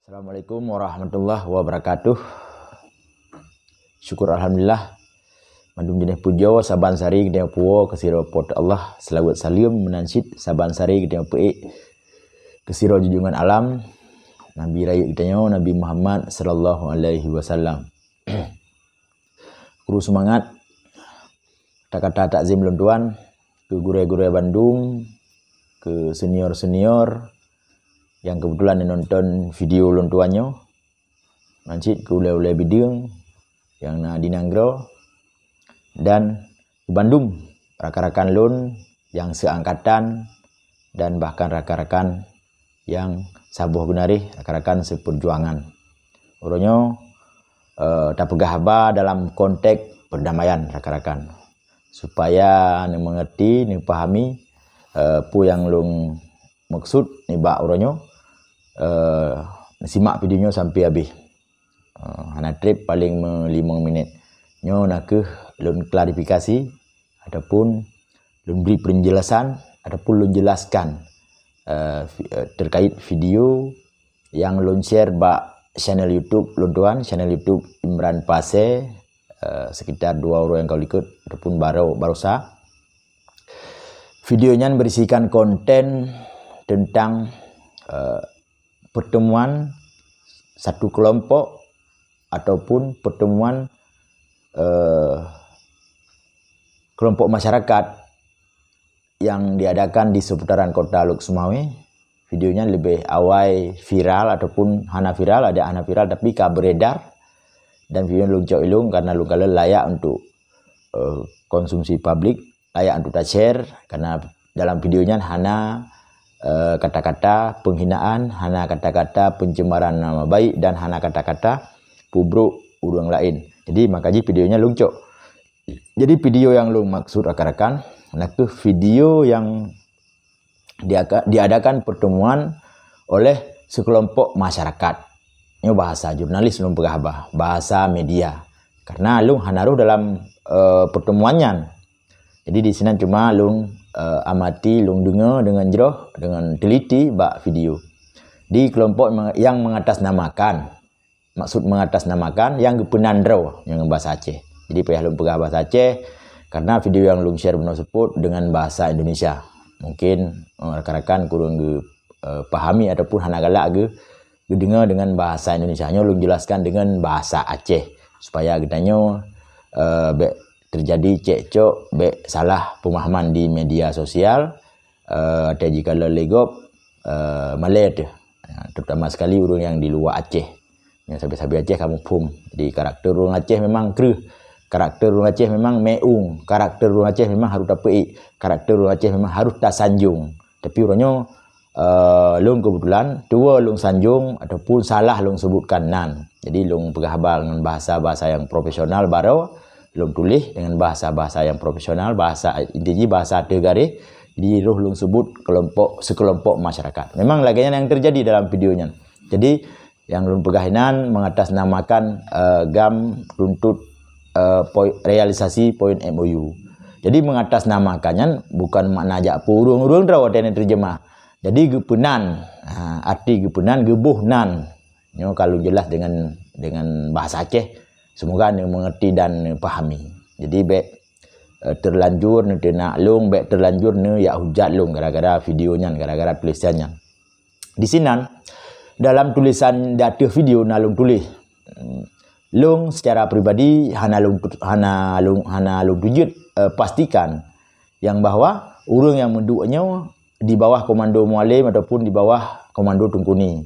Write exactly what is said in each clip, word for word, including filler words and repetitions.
Assalamualaikum warahmatullahi wabarakatuh. Syukur alhamdulillah. Mandum jeunèh pujoe saban sari geutanyoe puwoe keu sidroe Po teu Allah, seulaweuet saleuem meunan cit saban sari geutanyoe peuék keu sidroe junjungan alam, Nabi rayeuk geutanyoe, Nabi Muhammad sallallahu alaihi wasallam. Kru seumangat, kata-kata takzim lôn tuan keu gurèe-gurèe bandum, keu senior-senior nyang keubeutulan nonton video lôn tuan nyoe, meunan cit keu ulèe-ulèe bideueng nyang na di nanggroe, dan keu bandum rakan-rakan lôn nyang seuangkatan dan bahkan rakan-rakan nyang saboh geunaréh, rakan-rakan seupeujuangan. Uroe nyoe, eh, tapeugah haba dalam konteks perdamaian rakan-rakan, supaya neumeungeurti, neupahami, eh, peue nyang lôn meukeusut nibak uroe nyoe, eh, neusimak video nyoe sampai habéh. Eh, hana trép, paleng meulimong minét. Nyoe na kheueh lôn klarifikasi ataupun lôn bri peunjelasan ataupun lôn jelaskan, eh, vi-, eh, terkait video nyang lôn share bak channel YouTube lôn tuan, channel YouTube Imran Pasé, eh, sekitar dua uroe nyang ka likot ataupun baroe, barosa. Video nyan berisikan konten tentang, eh, pertemuan satu kelompok ataupun pertemuan, eh, kelompok masyarakat yang diadakan di seputaran kota Lhokseumawe. Video nyan leubeh awai viral ataupun hana viral, ada hana viral tapi ka beredar. Dan video nyan lôn cok ilôn karena lôn kalon layak untuk, eh, konsumsi publik, layak untuk ta-share, karena dalam video nyan hana, eh, kata-kata penghinaan, hana kata-kata pencemaran nama baik, dan hana kata-kata peubrok ureuëng laén. Jadi, maka jih video nyan lôn cok. Jadi, video nyang lôn maksud rakan-rakan, na kheueh video nyang diaka-, diadakan pertemuan oleh sekelompok masyarakat. Nyoe bahasa jurnalis lôn peugah bah, bahasa media. Karena lôn hana roh dalam, eh, pertemuan nyan. Jadi di sinan cuma lôn, eh, amati, lôn deungoe deungon jroh, deungon teliti bak video. Di kelompok me-, yang mengatasnamakan, maksud mengatasnamakan, yang geupeunan droe ngon bahasa Aceh. Jadi payah lôn peugah bahasa Aceh, karena video nyang lôn share bunoe seupôt deungon bahasa Indonesia. Mungkin, eh, rakan-rakan kureueng geu-, eh, pahami ataupun hana galak geu-, geudeungoe deungon bahasa Indonesia. Nyoe lôn jelaskan deungon bahasa Aceh, supaya geutanyoe, eh, bék teujadi cekcok, bék salah peumahaman di media sosial, eh, watée jikalon lé gob, eh, malée teuh. Ya, terutama sekali ureuëng nyang di luwa Aceh. Nyang sabe-sabe Aceh ka muphom. Jadi, karakter ureuëng Aceh memang kreueh. Karakter ureuëng Aceh memang meu. Karakter ureuëng Aceh memang harôh tapeuék. Karakter ureuëng Aceh memang harôh tasanjong. Tapi uroe nyoe, eh, lôn keubeutulan tuwoe lôn sanjong ataupun salah lôn seubutkan nan. Jadi, lôn peugah haba ngon bahasa-bahasa nyang profesional baroe, lôn tuléh deungon bahasa-bahasa nyang profesional, bahasa inti jih bahasa ateueh garéh, di roh lôn seubut kelompok, sekelompok masyarakat. Memang lagée nyan nyang teujadi dalam video nyan. Jadi, nyang lôn peugah inan mengatasnamakan, eh, GAM tuntut, eh, poi-, realisasi poin M O U. Jadi, mengatasnamakan nyan bukan makna jak peu ureuëng-ureuëng droe watée neuteurjeumah. Jadi, geupeunan, ha, arti geupeunan, geuboh nan. Nyoe ka lôn jeulaih deungon, deungon bahasa Aceh. Semoga neumeungeurti dan neupahami. Jadi, bék, eh, terlanjur neuteunak lôn, bék terlanjur neujak hujat lôn gara-gara video nyan, gara-gara tulisan nyan. Di sinan, dalam tulisan di ateueh video na lôn tuléh, lôn secara pribadi hana lôn, hana lôn, hana lôn tujeuet, eh, pastikan nyang bahwa ureuëng nyang meuduek nyoe di bawah komando Mualem ataupun di bawah komando Teungku Ni.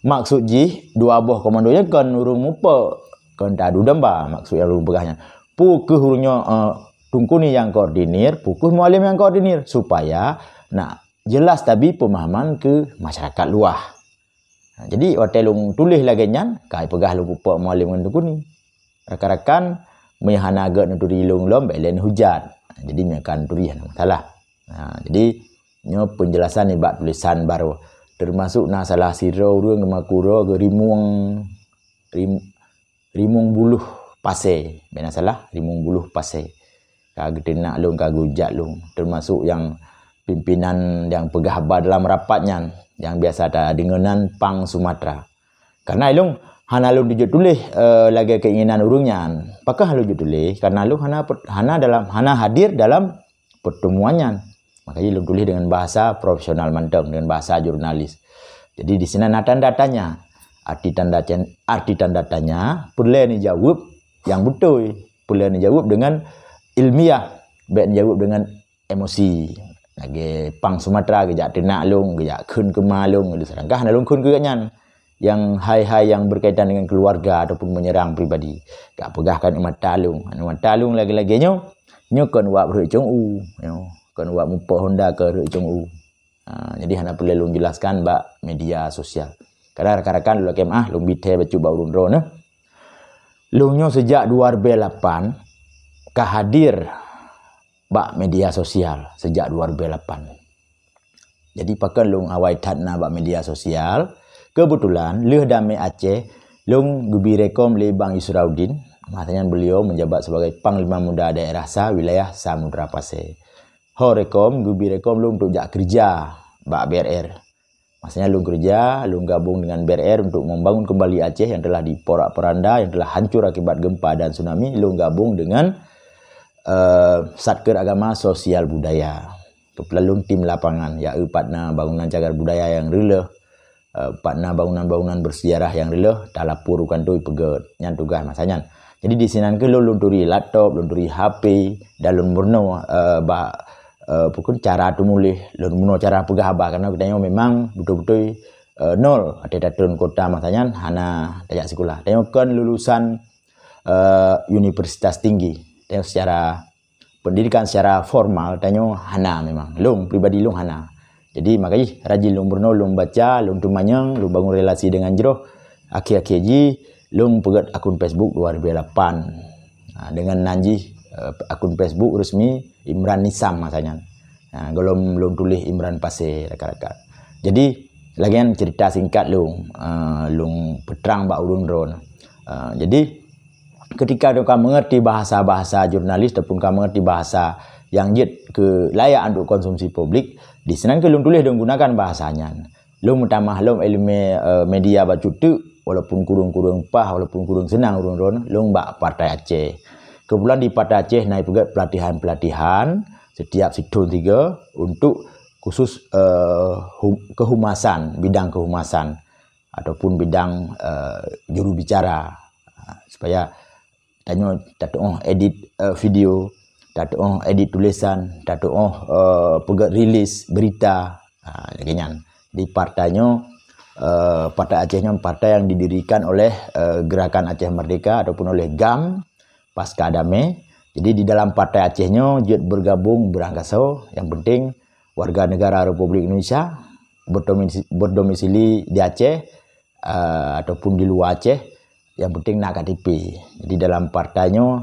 Maksud jih, dua boh komando nyan kon ureuëng mupok, kon ta adu domba, maksud nyang lôn peugah nyan. Peu kheueh ureuëng nyoe, eh, Teungku Ni nyang koordinir, peu kheueh Mualem nyang koordinir, supaya nak jeulaih tabi peumahaman keu masyarakat luwah. Ha, jadi, watée lôn tuléh lagée nyan, ka ipeugah lôn pupok Mualem ngon Teungku Ni. Rakan-rakan, meunyo hana gét neuturi lôn lom, bék lé neuhujat. Ha, jadi, meunyo ka neuturi, hana masalah. Ha, jadi, nyoe peunjelasan nibak tulisan baroe. Teumasok na salah sidroe ureuëng geumakuro geurimong, rim-, Rimueng Buluh Pasé. Bék na salah, Rimueng Buluh Pasé. Ka geuteunak lôn, ka geujak lôn. Teumasok nyang pimpinan nyang peugah haba dalam rapat nyan, nyang biasa tadeungoe nan Pang Sumatra. Karena ilong hana lôn jeuet tuléh, eh, lagée keinginan ureuëng nyan. Pakon lôn jeuet tuléh? Karena lôn hana pet-, hana dalam, hana hadir dalam pertemuan nyan. Makanya lôn tuléh dengan bahasa profesional mantong, dengan bahasa jurnalis. Jadi di sini na tanda tanya. Arti tanda, arti tanda tanya, peureulée neujaweueb nyang beutôi. Peureulée neujaweueb dengan ilmiah, bék neujaweueb dengan emosi. Lagée pang Sumatera geujak teunak lôn, geujak kheun keuma lôn, sedangkan hana lôn kheun keu gobnyan. Nyang hai-hai nyang berkaitan dengan keluarga ataupun menyerang pribadi. Ka peugah kan mata lôn, anu mata lôn lagée-lagée nyoe, nyoe kon wak rhot cong u, nyoe kon wak mupoh honda ke rhot cong u. Ha, jadi hana peureulée lôn jelaskan bak media sosial. Kadang rakan-rakan lôn lakée meuah, lôn bi thée bacut bak ureuëng droeneuh. Lôn nyoe sejak dua ribu lapan ka hadir bak media sosial sejak dua ribu lapan. Jadi pakon lôn awai that na bak media sosial, kebetulan lheueh damé Aceh, lôn geubi rekom lé Bang Yusrauddin, masa nyan beliau menjabat sebagai Panglima Muda Daerah Sa wilayah Samudra Pasé. Ho rekom, geubi rekom lôn untuk jak kerja bak B R R. Maksudnya lôn kerja, lôn gabung dengan B R R untuk membangun kembali Aceh yang telah diporak-poranda, yang telah hancur akibat gempa dan tsunami. Lôn gabung dengan, eh, Satker Agama Sosial Budaya. Kebetulan lôn tim lapangan, ya, eh, pat na bangunan cagar budaya yang reuloh, eh, pat na bangunan-bangunan bersejarah yang reuloh, talapor u kantô peugét. Nyan tugas masa nyan. Jadi di sinan keuh lôn, lôn turi laptop, lôn turi H P, dan lôn meurunoe, eh, bak, eh, pukon cara teumuléh, lôn meurunoe cara peugah haba, karena geutanyoe memang beutôi-beutôi, eh, nol. Watée tatreun kota masa nyan hana tajak sikula. Tanyoe kon lulusan, eh, universitas tinggi. Tanyoe secara pendidikan secara formal tanyoe hana memang. Lôn pribadi lôn hana. Jadi makajih rajin lôn meurunoe, lôn baca, lôn teumanyong, lôn bangun relasi dengan jroh. Akhé-akhé jih lôn peugét akun Facebook dua ribu lapan. Ha, dengan nan jih, eh, akun Facebook resmi Imran Nisam masa nyan. Ha, gohlom lôn tuléh Imran Pasé rakan-rakan. Jadi lagée nyan cerita singkat lôn, eh, lôn peutrang bak ureuëng droeneuh. Eh, jadi ketika ka mengerti bahasa-bahasa jurnalis ataupun ka mengerti bahasa nyang jeuet keu layak untuk konsumsi publik, di sinan keuh lôn tuléh dan gunakan bahasa nyan. Lôn meutamah lom iéleumé, eh, media bacut teuk, walaupun kureueng-kureueng paih, walaupun kureueng seunang ureuëng droeneuh, lôn bak Partai Aceh. Kebetulan di Partai Aceh na ipeugét pelatihan-pelatihan setiap sithon tiga untuk khusus, eh, hum-, kehumasan, bidang kehumasan ataupun bidang, eh, juru bicara, ha, supaya tanyoe tatuoh edit, eh, video, tatuoh edit tulisan, tatuoh, eh, peugét rilis berita, ha, lagée nyan. Di partai nyoe, eh, Partai Aceh nyoe partai yang didirikan oleh, eh, Gerakan Aceh Merdeka ataupun oleh GAM pasca damé. Jadi di dalam Partai Aceh nyoe jeuet bergabung beurangkasoe, yang penting warga negara Republik Indonesia berdomisi-, berdomisili di Aceh, eh, ataupun di luar Aceh, yang penting na K T P. Jadi dalam partai nyoe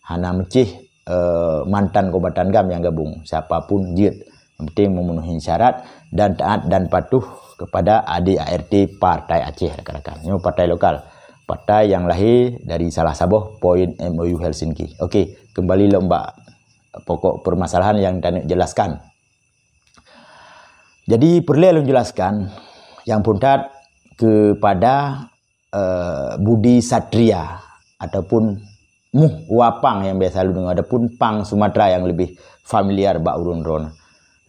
hana meucéh, eh, mantan kombatan GAM yang gabung, siapapun jeuet. Yang penting memenuhi syarat dan taat dan patuh kepada A D A R T Partai Aceh, rakan-rakan. Nyoe partai lokal, partai yang lahé dari salah saboh poin M O U Helsinki. Oke, kembali lom bak pokok permasalahan yang taneuk jelaskan. Jadi peureulée lôn jelaskan nyang phôn that kepada, eh, budi satria ataupun muh wapang yang biasa lôn deungoe, ataupun pang Sumatera yang lebih familiar bak ureuëng droeneuh.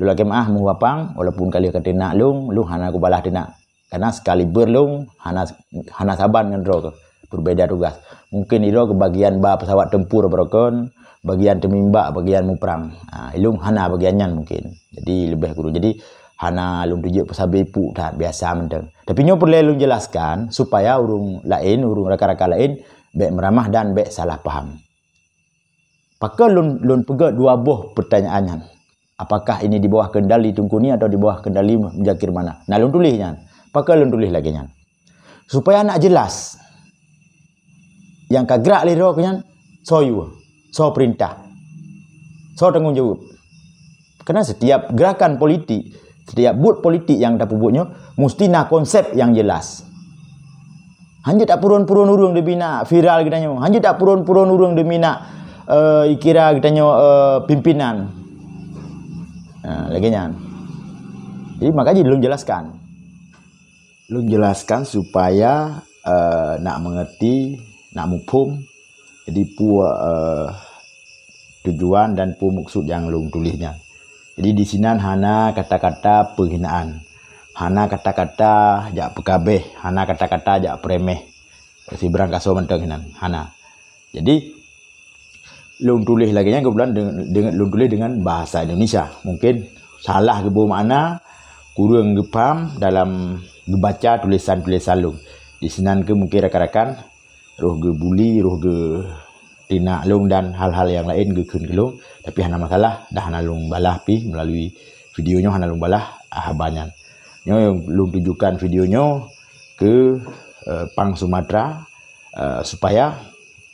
Lôn lakée meuah muh wapang, walaupun ka lheueh ka teunak lôn, lôn hana kubalah teunak. Karena sekali beurlung hana, hana saban ngon droe keuh, berbeda tugas. Mungkin droe keuh bagian ba pesawat tempur barokon, bagian teumimbak, bagian muprang. Ha, ilung hana bagian nyan mungkin. Jadi leubeh kureueng. Jadi hana lôn tujoh peusabe puk that biasa mantong. Tapi nyoe peureulée lôn jelaskan supaya ureuëng laén, ureuëng rakan-rakan laén bék meuramah dan bék salah paham. Pakon lôn, lôn peugét dua boh pertanyaan nyan? Apakah ini di bawah kendali Teungku Ni atau di bawah kendali Muzakir Manaf? Nah, lôn tuléh nyan. Pakon lôn tuléh lagée nyan? Supaya nak jelas nyang ka grak lé droe keuh nyan soe yue, soe peurintah, soe tanggong jaweueb. Karena setiap gerakan politik, setiap buet politik nyang tapeubuet nyoe musti na konsep nyang jelas. Hanjeuet tapuron-puron ureuëng demi nak viral geutanyoe. Hanjeuet tapuron-puron ureuëng demi nak, eh, ikira geutanyoe, eh, pimpinan. Ha, lagée nyan. Jadi makajih lôn jelaskan. Lôn jelaskan supaya eh, nak mengerti, nak muphom. Jadi peue, eh, tujuan dan peue maksud nyang lôn tuléh nyan. Jadi di sinan hana kata-kata penghinaan, hana kata-kata jak peukabeh, hana kata-kata jak peuremeh. Sibrang kasoe mantong hinan, hana. Jadi lôn tuléh lagée nyan keubeutulan deungon, deungon, lôn tuléh deungon bahasa Indonesia. Mungkin salah geuboh makna, kureueng geupaham dalam geubaca tulésan-tulésan lôn. Di sinan keuh mungkin rakan-rakan roh geubuli, roh geutina lôn dan hal-hal nyang laén geukheun keu lôn, tapi hana masalah, dah hana lôn balah pih meulalu video nyoe, hana lôn balah haba nyan. Nyoe lôn tujukan video nyoe keu, eh, pang Sumatera, eh, supaya,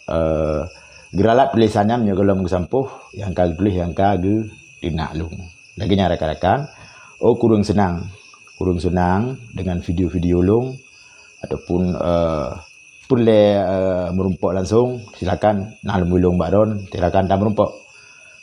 eh, geuralat tulésan nyan meunyoe gohlom geusampôh nyang ka geutuléh nyang ka geutina lôn. Lagée nyan rakan-rakan, oh kureueng seunang, kureueng seunang deungon video-video lôn ataupun, eh, peureulée, eh, meurumpok langsong, silakan na lôn bak droen, silakan tameurumpok.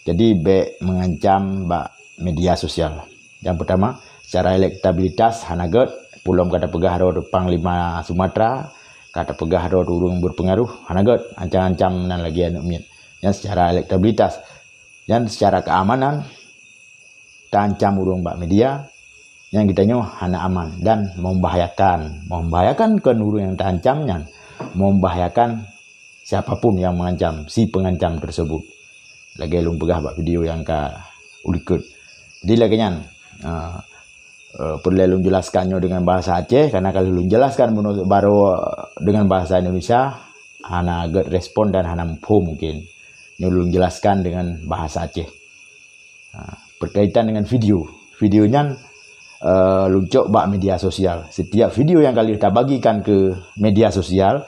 Jadi bék mengancam bak media sosial. Nyang pertama, secara elektabilitas hana gét, peulom ka tapeugah droe Panglima Sumatera, ka tapeugah droe ureuëng berpengaruh, hana gét, ancam-ancam nan lagée aneuëk miet. Nyan secara elektabilitas. Dan secara keamanan, taancam ureuëng bak media, nyang geutanyoe hana aman dan membahayakan. Membahayakan kon ureuëng nyang taancam nyan, membahayakan siapapun yang mengancam si pengancam tersebut. Lagée lôn peugah bak video nyang ka ulikot. Jadi lagée nyan, ah, eh, peureulée lôn jelaskan nyoe dengan bahasa Aceh, karena kalau lôn jelaskan baru dengan bahasa Indonesia, hana gét respon dan hana muphom mungkin. Nyoe lôn jelaskan dengan bahasa Aceh. Ha, berkaitan dengan video. Video nyan, eh, lôn cok bak media sosial. Setiap video yang kali tabagikan ke media sosial,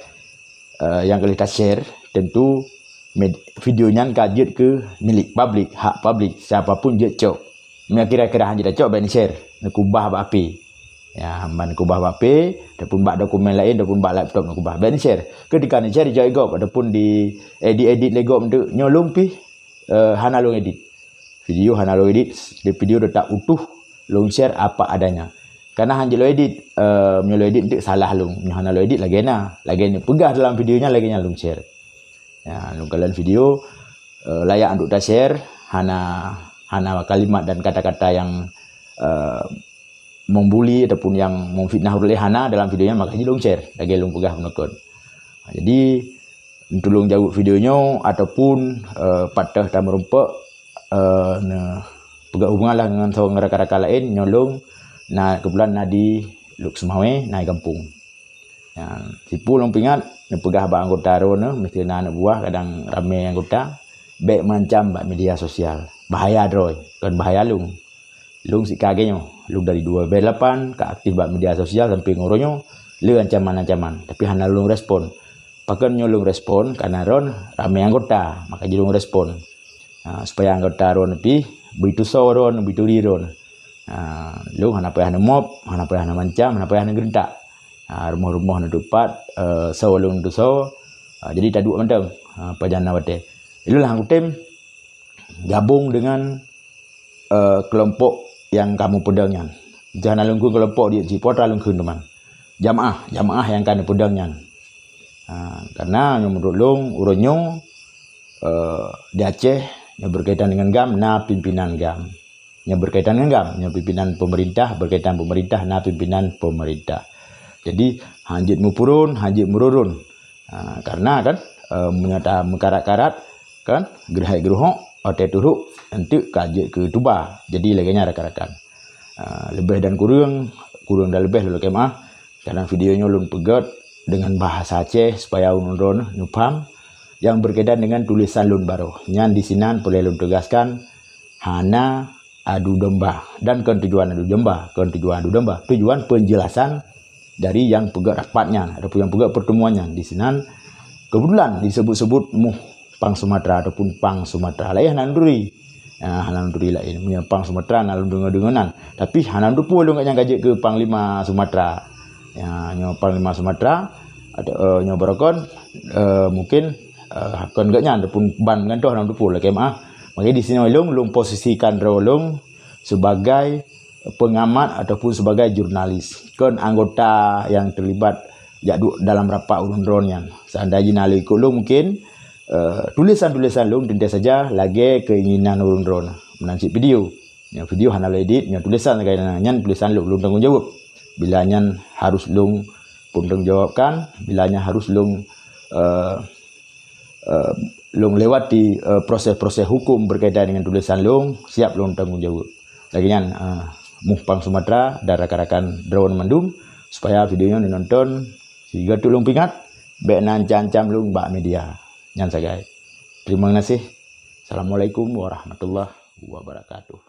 eh, yang kali ta-share, tentu med-, video nyan ka jeuet keu milik publik, hak publik, siapapun jeuet cok. Meunyoe kira-kira hana jeuet tacok, bék ni-share, neukubah bak H P. Ya, ban neukubah bak H P, ataupun bak dokumen laén, ataupun bak laptop neukubah. Bék ni-share. Ketika ni-share, jijak gob, ataupun di edit-edit lé gob, untuk nyoe lôn pih, eh, hana lôn edit. Video hana lôn edit, di video tetap utuh, lôn share apa adanya. Karena hana lôn edit, eh, meunyoe lôn edit, untuk salah lôn. Meunyoe hana lôn edit, lagée na. Lagée ni peugah dalam video nyan, lagée nyan lôn share. Ya, lôn kalon video, eh, layak untuk ta-share, hana, hana kalimat dan kata-kata yang, eh, membuli ataupun yang memfitnah ureuëng laén hana dalam video nyan, maka jih lôn share, lagée lôn peugah meunukon. Jadi, tulông jaweueb video nyoe ataupun, eh, pat teuh tameurumpok, eh, ne, peugah hubungan lah ngon saboh rakan-rakan laén, nyoe lôn na keubeutulan na di Lhokseumawe, na di gampông. Ya, sipu lôn peuingat, neupeugah bak anggota droeneuh, meusti na aneuk buah, kadang ramé anggota, bék meuancam bak media sosial. Bahaya droe, kon bahaya lôn. Lôn sika geuh nyoe, lôn dari dua ribu lapan ka aktif bak media sosial sampai ngon uroe nyoe, le ancaman-ancaman, tapi hana lôn respon. Pakon nyoe lôn respon, karena droen ramé anggota, maka jih lôn respon. Ha, supaya anggota droen pih beuteusoe droen, beuturi droen. Ha, lôn hana payah neumob, hana payah neumancam, hana payah neugeureuntak. Ha, rumoh-rumoh neutupat, eh, soe lôn teusoe. Ha, jadi taduek mantong, ha, pajan na watée. Ilôn lah kutem gabong dengan, eh, kelompok yang kamoe peudong nyan. Jangan lôn kheun kelompok di Cipota lôn kheun teuma. Jamaah, jamaah nyang ka neupeudong nyan. Ha, karena nyoe meunurot lôn, uroe nyoe, eh, di Aceh, nyang berkaitan dengan GAM, na pimpinan GAM. Nyang berkaitan dengan GAM, nyang pimpinan pemerintah, berkaitan pemerintah, na pimpinan pemerintah. Jadi, hanjeuet meupuron, hanjeuet meururun. Ha, karena kan, eh, meunyoe ta meukarat-karat, kan, geuruhai-geuruhok, watée turok, enteuk ka jeuet keu tuba. Jadi, lagée nyan rakan-rakan. Ha, leubeh dan kureueng, kureueng dan leubeh lôn lakée meu'ah. Kadang video nyoe lôn peugét dengan bahasa Aceh supaya ulôn droeneuh neupaham nyang berkaitan dengan tulésan lôn baroe. Nyan di sinan peureulée lôn teugaskan, hana adu domba. Dan kon tujuan adu domba, kon tujuan adu domba. Tujuan penjelasan dari nyang peugét rapat nyan, ataupun nyang peugét pertemuan nyan. Di sinan keubeutulan disebut-sebut muh pang Sumatera ataupun pang Sumatera laén hana lôn turi. Ya, hana lôn turi laén. Meunyoe pang Sumatera na lôn deungoe-deungoe nan. Tapi hana lôn teupeue lôn gobnyan ka jeuet keu Panglima Sumatera. Ya, nyoe Panglima Sumatera, atau, eh, nyoe barokon, eh, mungkin, eh, kon gobnyan ataupun ban meugantoh hana lôn teupeue lakée meu'ah. Maka di sinoe lôn, lôn posisikan droe lôn sebagai pengamat ataupun sebagai jurnalis. Kon anggota yang terlibat jak duek dalam rapat ureuëng droeneuh nyan. Seandai jih na lé ikot lôn mungkin, eh, tulésan-tulésan lôn teuntèe saja lagèe keinginan ureuëng droeneuh. Meunan cit video. Nyoe video hana lôn edit, nyoe tulésan sagai nyan, tulésan lôn, lôn tanggong jaweueb. Bila nyan harus lôn peutanggong jaweuebkan, bila nyan harus lôn, eh, eh, lôn lewati, eh, proses-proses hukum berkaitan dengan tulésan lôn, siap lôn tanggong jaweueb. Lagèe nyan, eh, muphang Sumatra dan rakan-rakan droeneuh mandum, supaya video nyoe neunonton, sigoe teuk lôn peuingat, bèk na ancam-ancam lôn bak media. Nyan sagai. Terima kasih. Assalamualaikum warahmatullahi wabarakatuh.